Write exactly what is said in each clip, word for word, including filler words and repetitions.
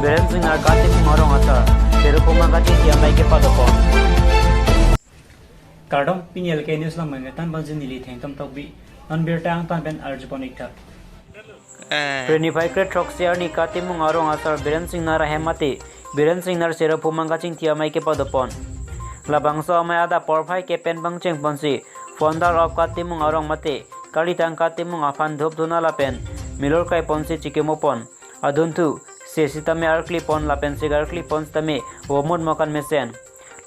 Biren Singnar katimung arong asar, Sero Phuma kachingki amei kepadopon. Kardom, pini L K News along mengetan bangji neli Thengtom Tokbi. Non birta angtan pen arjupon ik tha. Eh. Phre niphai kre throksi arni katimung arong asar Biren Singnar ahem mate, Biren Singnar Sero Phuma kachingki amei kepadopon. Labangso amei adap porphai ke pen pangchengponsi, phone tar op katimung arong mate, kalitang katimung aphan dhupdhuna lapen milur kaiponsi chikimopon. Adunthu, se sitame arklipon lapen sik arklipon sitame vomut mokan mesen.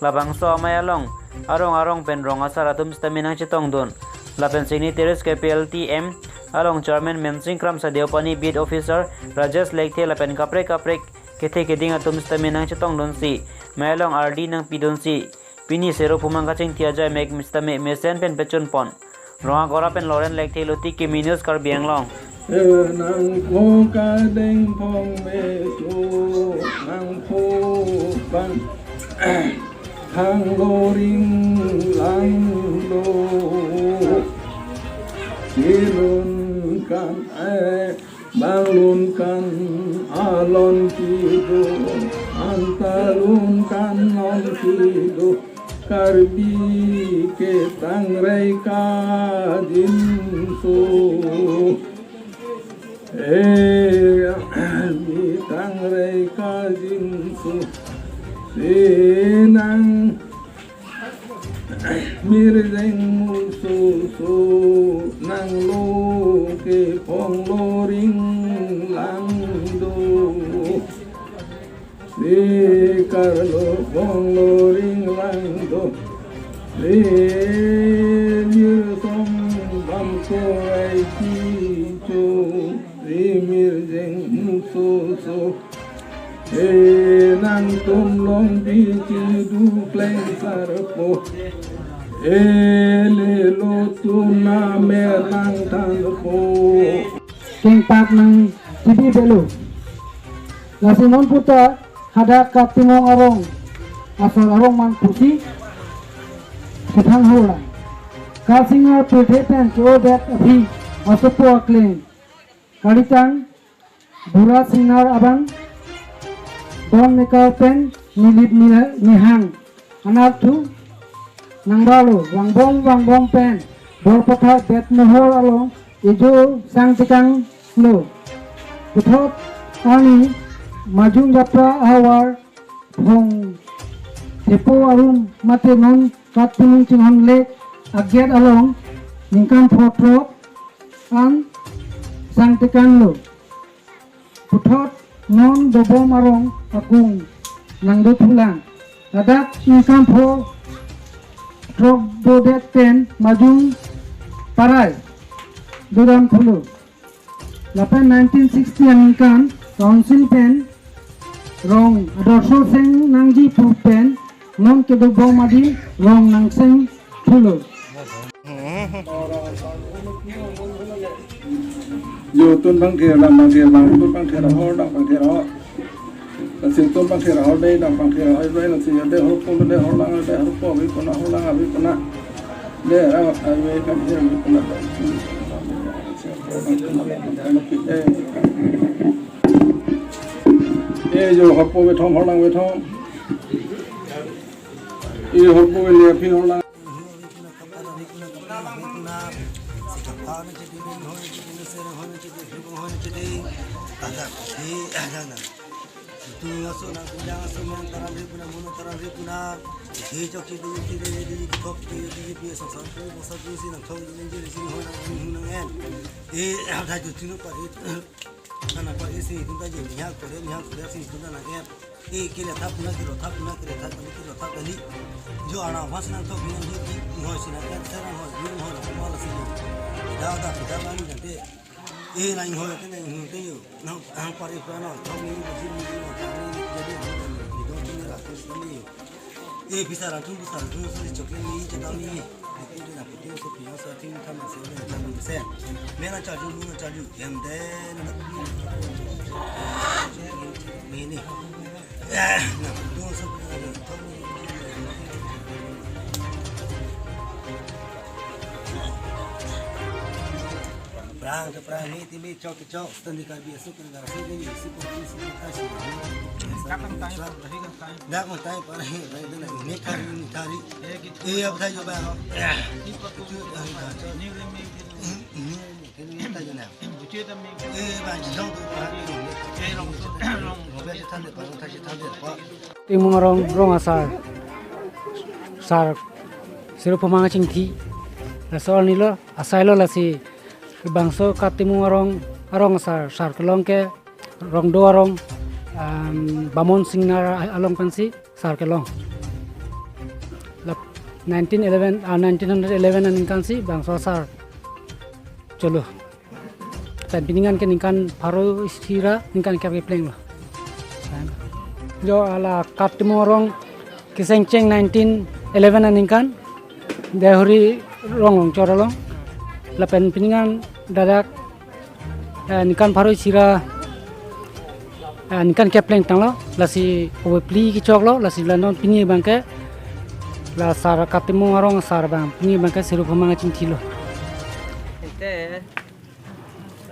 Labangso amei along arong arong pen rong asar atum sitame nangchetongdun. Lapen Singni Terrace K P L T M along Chairman Mensing Kramsa Deopani, Beat Officer Rajesh Lekthe lapen kaprek kaprek kethe keding atum sitame nangchetongdunsi, mei along ardi nangpidunsi, pini Sero Phuma kachingki ajai mek sitame mesen pen pechunpon. Rong akor pen Loren Lekthe, Luti Kimi News, Karbi Anglong. Nangpho kadeng phong meso, nangpho bang hang loring langdo. Silun kan, eh, bang lun kan alon kido, anta lun kan lon kido. Karbi ke tangrai kajinso. Eh, Karbi tangrai kajinso. Senang mirjeng musoso, nanglo ke phong loring langdo. Sikar lo phong loring langdo. Rimir som bam ko ai kicho. Rimir jeng musoso. E nangtum long bichi dukleng sarpo. E lelo tuna mer nangthanpo. Kengpak nangchibi belo. Lasi non puta hadak katimung arong asar arong man pusi kethang hula. Ka Singnar pirthe pen cho-odet aphi asopo akleng. Kalitang Bura Singnar abang don mekar pen nilip nila-, nihang anarthu nangbalo vangbom vangbom pen Borpathar Betmohor along ejo sangtekanglo. Puthot arni Majung Japra ahavar phong thepo arum mate non katimung chinghon lek agiat along ningkan pho throk an sangtekanglo. Puthot non dobom arong akung nangdothulang. Ladak ningkan pho throk dodet pen Majung Parai dodamthulo. Lapen nineteen sixty aningkan Council pen rong Adorsho Seng nangji pu pen non kedobom adim rong nangsengthulo. Jo tun bang khe, lam bang khe, bang tun bang khe, hor dang bang khe, hor. Lasi tun bang khe, hor dei dang bang khe, hor dei, lasi dei hor pon, dei hor lang, dei hor po, abi pona, hor lang abi pona. Dei ra, abi kan dei abi pona. Eh, jo hor po bethom, hor lang bethom. Eh, hor po le aphi hor lang. Eh, ada tu tinu pa, eh, kana pa, eh, si, tu ta je, mihak kore, mihak kore, si, tu ta na, eh. Eh, kele thap na, kele thap na, kele thap na, kele thap na. Jo ana mas na thok ni ni ni hoi sina kan sera hoi ni hoi na kuma la sini. Da da da ba ni jante. Eh, na hoi te na hoi te yo. Na ang pari pra na thok ni ni ni ni ni jadi ni do ni la ni ni. Eh, bisa ra tu bisa ra tu si chocolate ni je da ni. Ni tu na putin so pian sa tin tham se ni tham se. Mena chaju, mena chaju. Hem de na ni ni. Prang Prang ni timi chok chok, Stand Karbi aso kan aso ni isi ko isi ko kasi. Dak mo tai para he, rai dena ni thari ni thari. Eh, apa saja ba? Ni ko tu ni le mi. Eh, ba jong tu para. Timung arong rong asar. Sar Seru Phumang Chingthi. Laso arni lo, asai lo lasi bangso Katimung arong, arong asar, sar kelong ke Rongdo arong, um, Bamon Singnar along pensi sar kelong. Lap nineteen eleven, ah, nineteen hundred eleven aningkan si bangso asar cholo. Pen piningan ke ningkan pharo isi ra ningkan kep kepleng lo. Jo hala Katimung arong kesengcheng nineteen eleven aningkan Dehuri rong Longchor along. Lapen piningan dadak, eh, ningkan pharo isi ra, eh, ningkan kepleng tanglo, lasi ove phli kechok lo, lasi la non pini abang ke la sar Katimung arong asar abang pini abang ke Seru Phumang Chingthi lo. Ite,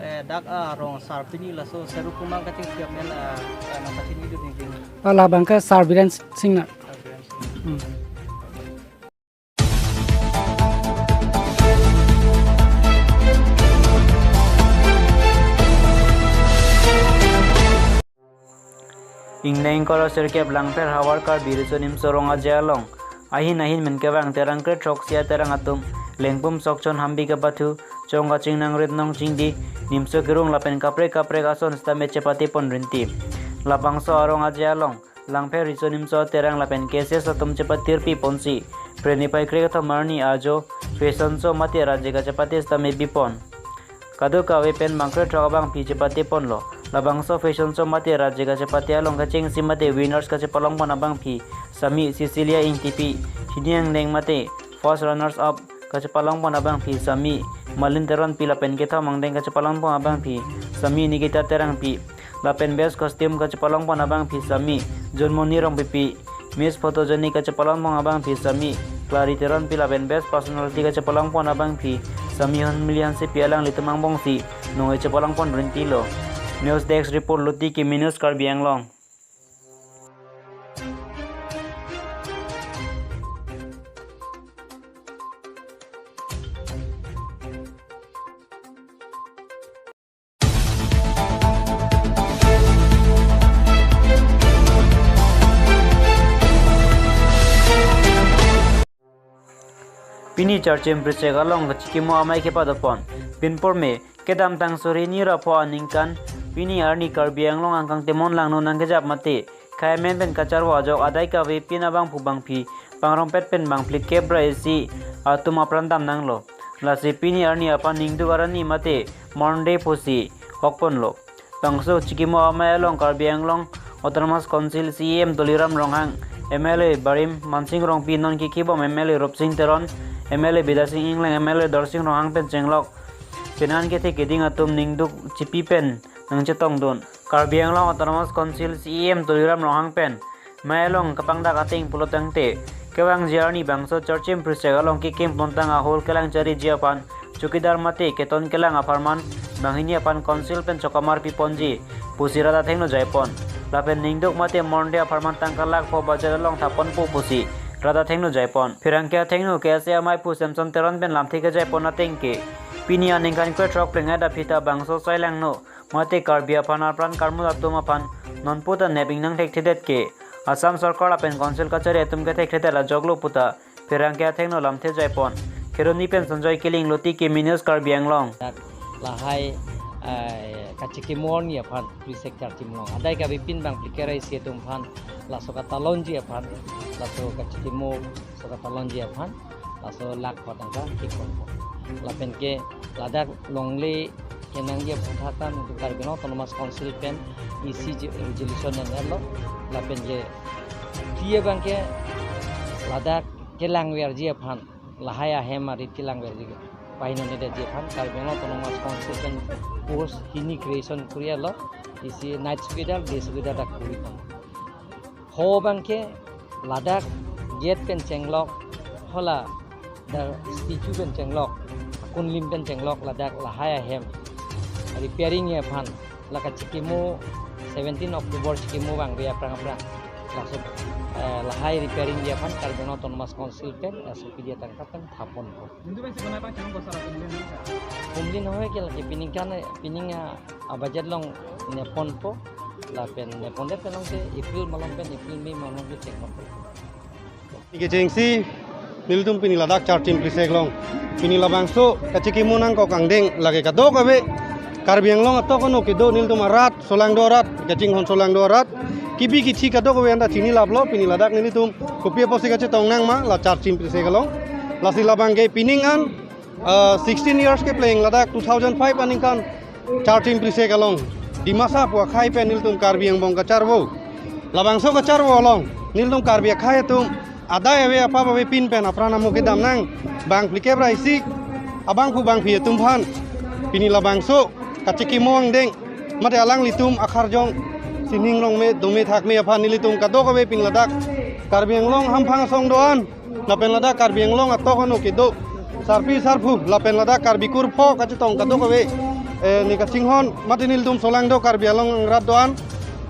eh, dak arong asar pini laso Seru Phumang Chingthi amen, eh, eh, nang pachini dun ning ding. Hala abang ke Sar Biren Singnar. Sar Biren Singnar. Hmm. Ingna ingkoi ra sirkep Langpher havar Karbi Riso Nimso Rong Aje along ahin ahin pen kevang Terang kre throksi aterang atum Lengpum Sokchon Hambi kepathu, chong kachingnang, rit nong chingdi, nimso kerung lapen kaprek kaprek ason sitame chepate pon rinti. Labangso arong aje along Langpher Riso Nimso Terang lapen K C S atum chepatirpi ponsi, Phre niphai kre kethom arni ajo fashion show mate raje kachepate sitame bipon. Kadokave pen bang kre throk abangpi chepate ponlo. Labangso fashion show mate raje kachepate along kechengsi mate winners kachepalong pon abangpi sami Cecilia Ingtipi, Hini Angneng mate first runners up kachepalong pon abangpi sami Malin Teronpi lapen kethom angdeng kachepalong pon abangpi sami Nikita Terangpi. Lapen best costume kachepalong pon abangpi sami Jonmoni Rongpipi, Miss Photogenic kachepalong pon abangpi sami Clary Teronpi lapen best personality kachepalong pon abangpi sami Honmili Hansepi, alanglitum angbongsi nonge chepalong pon rinti lo. News Desk Report, Luti Kimi News, Karbi Anglong. Pini Charchim Prisek along kachikimo amei kepadopon. Pinpur me kedamtang suri ni ra pho aningkan pini arni Karbi Anglong angkang temon langno nangkejap mate khei amen pen kacharvo ajok adai kave pin abangphu bangphi pangrongpet pen bang phli kep ra isi atum apran dam nanglo. Lasi pini arni aphan ningduk arni mate Monday pusi hokponlo. Bangso chikimo amei along Karbi Anglong Autonomous Council C E M Tuliram Ronghang, M L A Barim Mansing Rongpi, non kikibom M L A Rupsing Teron, M L A Bidya Sing Engleng, M L A Dorsing Ronghang pen chenglok kenan kethe keding atum ningduk chipi pen nangchetongdun. Karbi Anglong Autonomous Council C E M Tuliram Ronghang pen mei along kapangdak ateng pulo tangte kevangji arni bangso Charchim Prisek along kekim pontang ahol kelang chariji aphan chowkidar mate keton kelang apharman banghini aphan council pen chokamar piponji pusi rat athengno jaipon. Lapen ningduk mate Monday apharman tangka lakh pho budget along thaponpo pusi rat athengno jaipon. Pherangke athengno K S A amei aphu Samson Teron pen lamthe kejaipon ateng ke pini aningkan kre throk plengdet aphi ta bangso sai langno mate Karbi aphan apran karmut atum aphan nonpu ta nep ingnang thekthedet ke Assam Sorkar lapen Council kachari atum kethekthedet ajoklo puta pherangke athengno lamthe jaipon. Kheroni pen Sanjoy Killing, Luti Kimi News, Karbi Anglong. Lahai, eh, kachikimo arni aphan Prisek Charchim along adai kave pin bang phli kep ra isi atum aphan laso katalonji aphan, laso kachikimo so katalonji aphan laso lakh pho tangka kikon po. Lapen ke ladak longle kenangji aphuthak ta Karbi Anglong Autonomous Council pen isi je-, resolution nanglo. Lapen je tiye bang ke ladak kelangverji aphan, lahai ahem arit kelangverji, pahinone detji aphan Karbi Anglong Autonomous Council pen post hini creation kuri-etlo. Isi night chowkidar, day chowkidar dak kuri pon. Ho bang ke ladak gate pen chenglok, hala dak statue pen chenglok, akunlim pen chenglok, ladak lahai ahem repairing aphan la kachikimo, seventeen October chikimo vangve aphrang aphrang. Laso, eh, lahai repairing aphan Karbi Anglong Autonomous Council pen S O P D atangka pen thaponpo. Hindu pensi kona pang chang bosara pemlin ni sa. Pemlin hoi ke lagi pining kan, pining a, a budget along neponpo, lapen nepondet pen along ke April malom pen, April May malom ke chengponpo. Nike jengsi nelitum pini ladak Charchim Prisek along, pini labangso kachikimo nangkok angdeng lake kadokave Karbi Anglong atok ano kedo nelitum arat, solangdo arat, kachinghon solangdo arat, kibi kithi kadokave anta chinilaplo. Pini ladak nelitum kopi apotsi kachetong nangma la Charchim Prisek along. Lasi labang ke pining an, ah, sixteen years kepleng ladak two thousand five aningkan Charchim Prisek along Dimasa pu akhai pen nelitum Karbi angbong kacharvo. Labangso kacharvo along nelitum Karbi akhai atum adai ave apap avepin pen apran amo kedam nang, bang phlikep ra isi abangphu bangphi atum aphan pini labangso kachikimo angdeng mate alanglitum akharjong sining rong me dome thak me aphan nelitum kadokave pini ladak Karbi Anglong hamphang asong do-an lapen ladak Karbi Anglong atok ano kedo sarpi sarpo lapen ladak Karbi kurpho kachetong kadokave, eh, ne kachinghon mate nelitum solangdo Karbi Anglong angrat do-an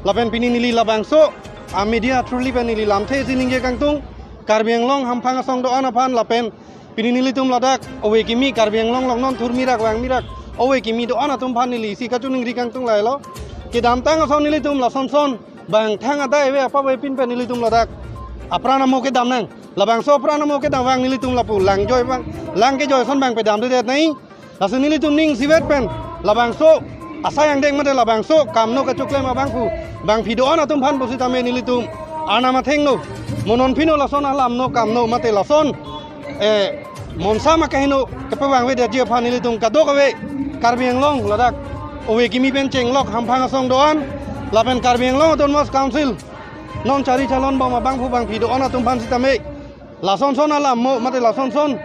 lapen pini neli labangso a media through li pen neli lamthe isi ningje kangtung, Karbi Anglong hamphang asong do-an aphan lapen pini nelitum ladak ove kimi Karbi Anglong along non thurmi rak vangmi rak ove kimi do-an atum aphan neli isi kachiningri kangtung lahelo. Kedamtang ason nelitum lasonson bang thang adai ave apap avepin pen nelitum ladak apran amo kedam nang. Labangso apran amo kedam vang nelitum lapu lang joi vang, lang kejoi ason bang pedamdedet nai. Laso nelitum ning isivet pen labangso asai angdeng mate labangso kamno kachoklem abangphu bangphi do-an atum aphan pusitame nelitum arnam athengno, mo non phino lason alamno kamno mate lason, eh, monsam akaheno kepavangvedetji aphan nelitum kadokave Karbi Anglong ladak ove kimi pen chenglok hamphang asong do-an lapen Karbi Anglong Autonomous Council non chari chalon bom abangphu bangphi do-an atum aphan sitame lasonson alamno mate lasonson,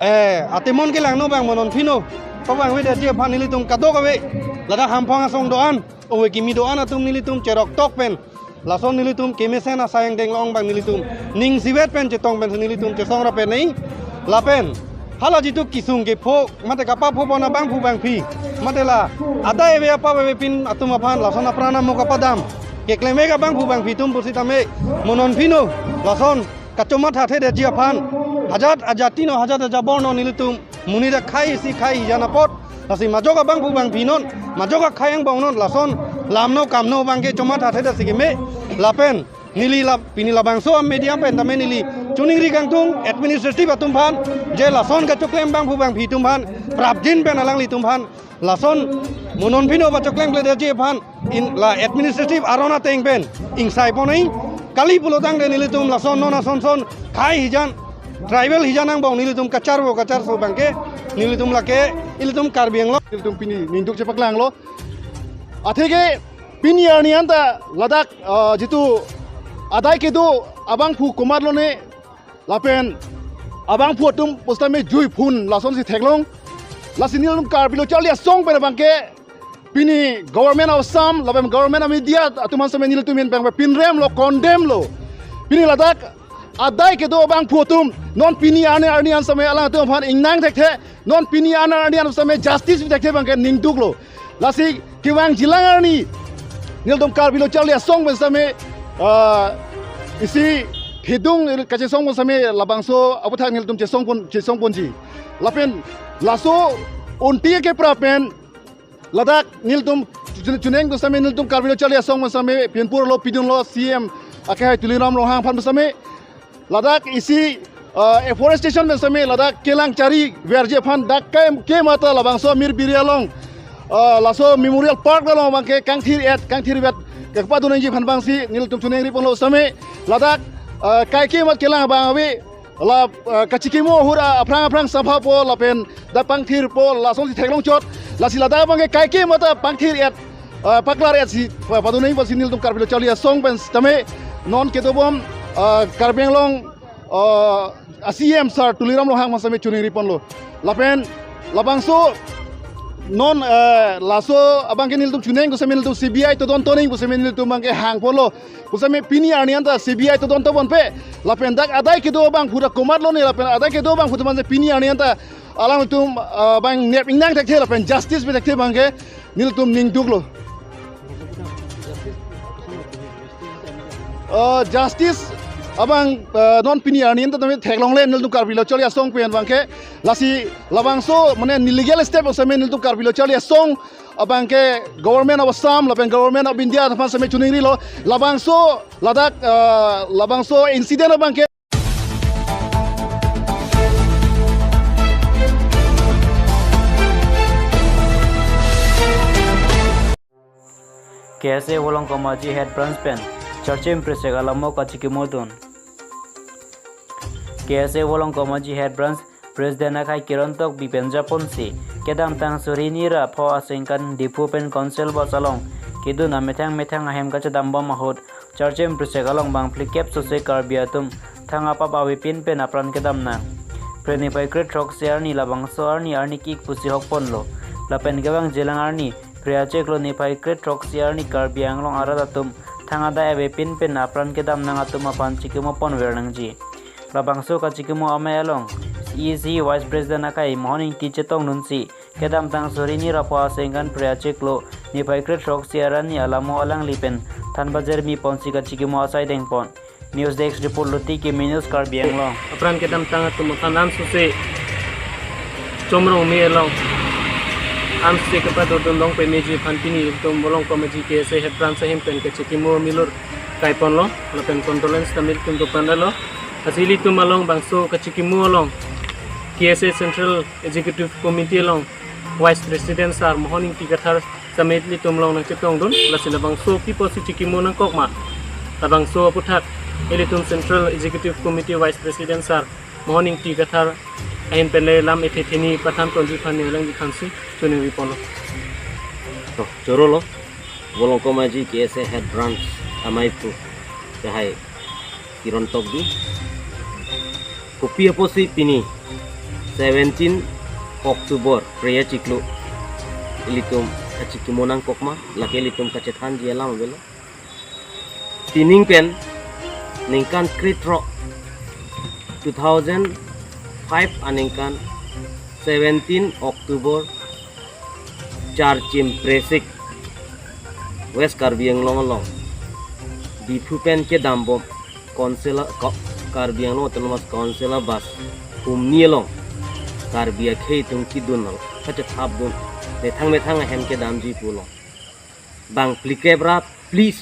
eh, atemon kelangno bang mo non phino pavangvedetji aphan nelitum kadokave ladak hamphang asong do-an ove kimi do-an atum nelitum cheroktok pen lason nelitum kemesen asai angdeng along bang nelitum ning isivet pen chetong pensi nelitum chesong ra pen nai. Lapen hala jitu kesung kepho mate kapapho pon abangphu bangphi mate la adai ave apap avepin atum aphan lason apran amo kapadam keklem-ik abangphu bangphi atum pusitame mo non phino lason kachomathathedetji aphan, ajat ajatino ajat ajaborno nelitum monit akhai isi khaijan apot, lasi majok abangphu bangphi non, majok akhai angbong non lason lamno kamno abangke chomathathe dasi keme. Lapen neli la pini labangso a media pen tame neli chiningri kangtung administrative atum aphan, je lason kachoklem abangphu bangphi atum aphan prapjin pen alanglitum aphan lason mo non phino pachoklemkledetji aphan in la administrative aron ateng pen ingsai pon nai. Kali pulotangte nelitum lason non asonson khai hijan, tribal hijan angbong nelitum kacharvo kacharso abangke nelitum lake ilitum Karbi Anglong nelitum pini ningduk chepaklanglo. Atheke pini arni anta ladak, ah, jitu adai kedo abangphu komat lone lapen abangphu atum pusitame jui phun lasonsi theklong. Lasi nelitum Karbi Lo Charli Asong pen abangke pini Government of Assam lapen Government of India atum aphan sitame nelitum ahin abangke pinremlo, condemn lo. Pini ladak adai kedo abangphu atum non pini arni arni an sitame alangtum aphan ingnang thekthe, non pini arni arni an sitame justice thekthe abangke ningduklo. Lasi kevangjilang arni nelitum Karbi Lo Charli Asong pen sitame, ah, isi hidung kachesong pen sitame labangso aputhak nelitum chesong pon, chesong ponji. Lapen laso unti kepra pen ladak nelitum chun-, chuneng pen sitame nelitum Karbi Lo Charli Asong pen sitame pinpur lo pidunlo C M akehai Tuliram Ronghang aphan pen sitame ladak isi, ah, afforestation pen sitame ladak kelang chariverji aphan dak kai ke mata labangso Mir Biri along, ah, laso Memorial Park along abangke kangthir-et kangthirvet kepadun nangji aphan abangsi nelitum chunengri ponlo sitame ladak, ah, kai ke mat kelang abang ave la, ah, kachikimo ahut aphrang aphrang saphapo lapen dak pangthirpo lasonsi theklongchot. Lasi ladak abangke kai ke mata pangthir-et, ah, paklar-et si, ah, padun nangji aphansi nelitum Karbi Lo Charli Asong pen sitame non kedobom, ah, Karbi Anglong, ah, a C M sir Tuliram Ronghang aphan sitame chunengri ponlo. Lapen labangso non, eh, laso abangke nelitum chuneng pen sitame nelitum C B I todonto nangji pen sitame nelitum abangke hang ponlo. Pen sitame pini arni anta C B I todonto ponpe lapen dak adai kedo abangphu ta komat lone lapen adai kedo abangphu ta manse pini arni anta alangtum, ah, abang nep ingnang thekthe lapen justice pi thekthe abangke nelitum ningduklo. Ah, justice abang, ah, non pini arni ta tame theklongle nelitum Karbi Lo Charli Asong pen abangke, lasi labangso mane illegal step osame nelitum Karbi Lo Charli Asong abangke Government of Assam lapen Government of India aphan same chiningrilo, labangso ladak, ah, labangso incident abangke. K S A Volongkom Aji Head Branch pen Charchim Prisek alamo kachikimodun. K S A Volongkom Aji Head Branch President akhai Kiron Tokbi pen japonsi kedamtang suri hini ra pho asengkan Diphu pen Council Bus along kedun amethang methang ahem kachedambom ahut Charchim Prisek along bang phlikep sose Karbi atum thang apap avepin pen apran kedam nang. Phre niphai kre throksi arni labangso arni arni kik pusi hokponlo. Lapen kevang jilang arni phre achiklo niphai kre throksi arni Karbi Anglong arat atum thang adai avepin pen apran kedam nang atum aphan chikimo ponver nangji. Labangso kachikimo amei along C E C Vice President akhai Mohon Ingti chetongdunsi kedamtang suri hini ra pho asengkan phre achiklo niphai kre throksi arni alamo alangli pen than bajer mi ponsi kachikimo asai dengpon. News Desk Report, Luti Kimi News, Karbi Anglong. Apran kedamtang atum aphan an sose chomrong me along an sose kepadodun long pemeji aphan pini itum Volongkom Aji K S A Head Branch ahin pen kachikimo amilur kaiponlo lapen condolence ta nelitum dopanlo. Lasi ilitum along bangso kachikimo along K S A Central Executive Committee along Vice President Sir Mohon Ingti Kathar same ilitum along nangchetongdun, lasi labangso pi pusi chikimo nangkok ma, labangso aphuthak ilitum Central Executive Committee Vice President Sir Mohon Ingti Kathar ahin pen le lam ethe theni pathan tonji aphan ne alang dikhansi choningri ponlo. To, chorolo, Volongkom Aji K S A Head Branch amei pu, akhai Kiron Tokbi. Kopi apotsi pini seventeen October phre achiklo ilitum kachikimo nangkok ma, lake ilitum kachethanji alam avelo. Pining pen ningkan kre throk, two thousand five aningkan seventeen October Charchim Prisek West Karbi Anglong along Diphu pen kedambom Council a-, Ko-, Karbi Anglong Autonomous Council abus humni along Karbi akhei atum kedun along kachethapdun methang methang ahem kedamji pu along bang phlikep ra phli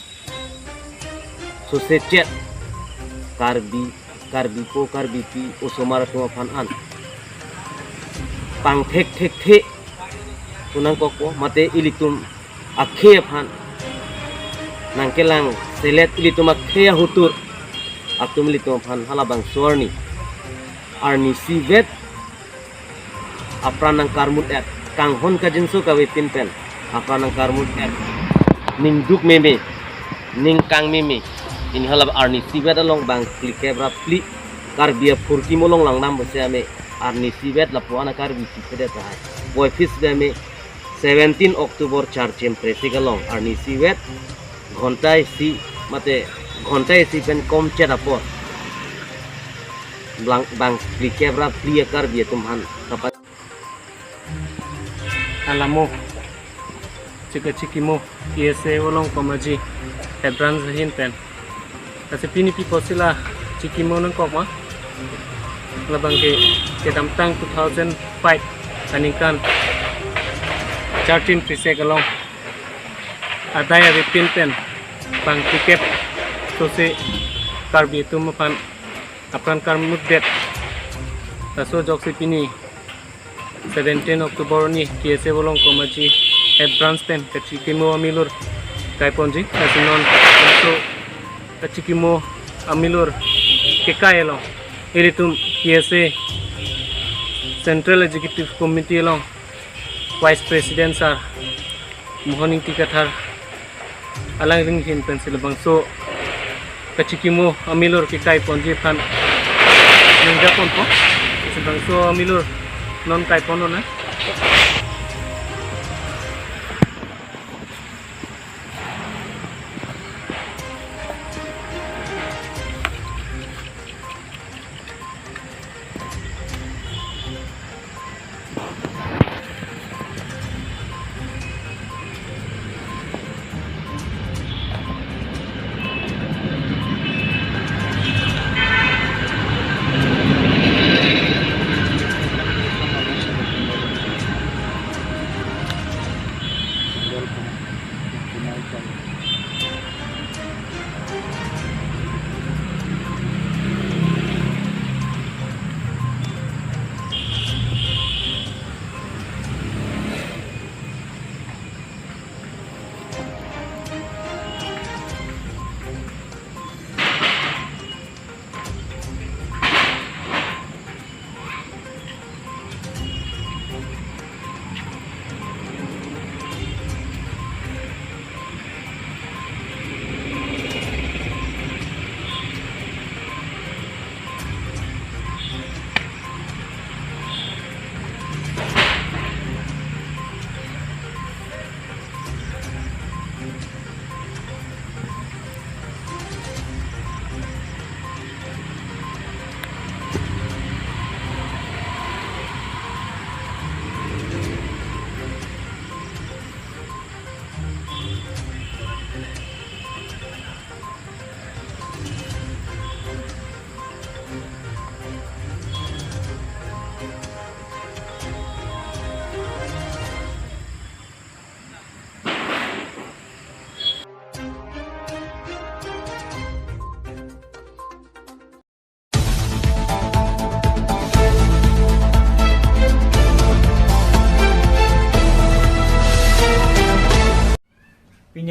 sose chet Karbi, Karbipo, Karbipi osomar atum aphan an pangthek thekthe pu nangkokpo, mate ilitum akhei aphan nangkelang selet, ilitum akhei ahutur atum ilitum aphan halabangso arni, arnisi vet apran nangkarmut-et, kanghon kangjinso kavepin pen apran nangkarmut-et, ningduk meme, ningkang meme, pini hala arnisi vet along bang phlikep ra phli Karbi aphurkimo along langdam bose ame arnisi vet lapu-an a-Karbi chipedet tahai. Boy fis be ame seventeen October Charchim Prisek along arnisi vet ghonta isi mate ghonta isi pen komchet apor bang, bang phlikep ra phli a-Karbi atum aphan kapat alamo chika chikimo K S A Volongkom Aji Head Branch ahin pen. Lasi pini pi pusi la chikimo nangkok ma, labangke kedamtang two thousand five aningkan Charchim Prisek along adai avepin pen bang phlikep sose Karbi atum aphan apran karmutdet. Laso ajoksi pini seventeen October arni K S A Volongkom Aji Head Branch pen kachikimo amilur kaiponji. Lasi non laso kachikimo amilur kekai along ilitum K S A Central Executive Committee along Vice President Sir Mohon Ingti Kathar alangli ahin pensi labangso kachikimo amilur kekai ponji aphan ningje ponpo. Labangso amilur non kai pon nang.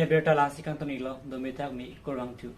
Birta lasi kangton-iklo, dome thakme, kurvangthu.